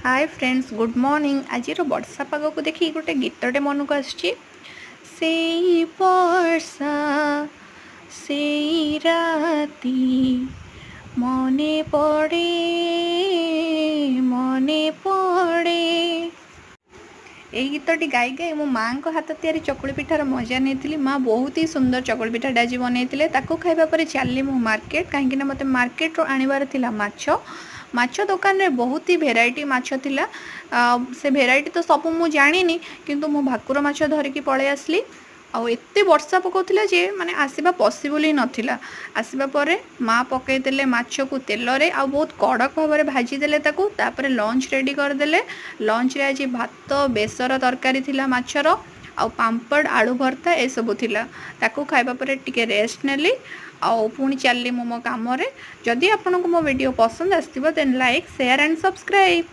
ହାଏ friends, good morning. ଆଜିର ବର୍ଷା ପାଗକୁ ଦେଖି ଗୋଟେ ଗୀତଟେ ମନକୁ ଆସୁଛି। ସେଇ ବର୍ଷା, ସେଇ ରାତି ମନେ ପଡ଼େ, ମନେ ପଡ଼େ। ଏଇ ଗୀତଟି ଗାଇ ଗାଇ ମୋ ମାଆଙ୍କ ହାତ ତିଆରି ଚକୁଳି ପିଠାର ମଜା ନେଇଥିଲି। ମା ବହୁତ ହି ସୁନ୍ଦର ଚକୁଳି ପିଠାଟା ଆଜି ବନେଇଥିଲେ। ତାକୁ ଖାଇବା ପରେ ଚାଲିଲି ମୁଁ ମାର୍କେଟ, କାହିଁକିନା ମୋତେ ମାର୍କେଟରୁ ଆଣିବାର ଥିଲା ମାଛ। ମାଛ ଦୋକାନରେ ବହୁତ ହି ଭେରାଇଟି ମାଛ ଥିଲା। ସେ ଭେରାଇଟି ତ ସବୁ ମୁଁ ଜାଣିନି, କିନ୍ତୁ ମୁଁ ଭାକୁର ମାଛ ଧରିକି ପଳେଇ ଆସିଲି। ଆଉ ଏତେ ବର୍ଷା ପକାଉଥିଲା ଯେ ମାନେ ଆସିବା ପସିବୁଲ୍ ହିଁ ନଥିଲା। ଆସିବା ପରେ ମା ପକାଇଦେଲେ ମାଛକୁ ତେଲରେ ଆଉ ବହୁତ କଡ଼କ ଭାବରେ ଭାଜିଦେଲେ ତାକୁ। ତାପରେ ଲଞ୍ଚ ରେଡ଼ି କରିଦେଲେ। ଲଞ୍ଚରେ ଆଜି ଭାତ, ବେସର ତରକାରୀ ଥିଲା ମାଛର, ଆଉ ପାମ୍ପଡ଼, ଆଳୁ ଭର୍ତ୍ତା ଏସବୁ ଥିଲା। ତାକୁ ଖାଇବା ପରେ ଟିକେ ରେଷ୍ଟ ନେଲି ଆଉ ପୁଣି ଚାଲିଲି ମୁଁ ମୋ କାମରେ। ଯଦି ଆପଣଙ୍କୁ ମୋ ଭିଡ଼ିଓ ପସନ୍ଦ ଆସିଥିବ, then like, share and subscribe.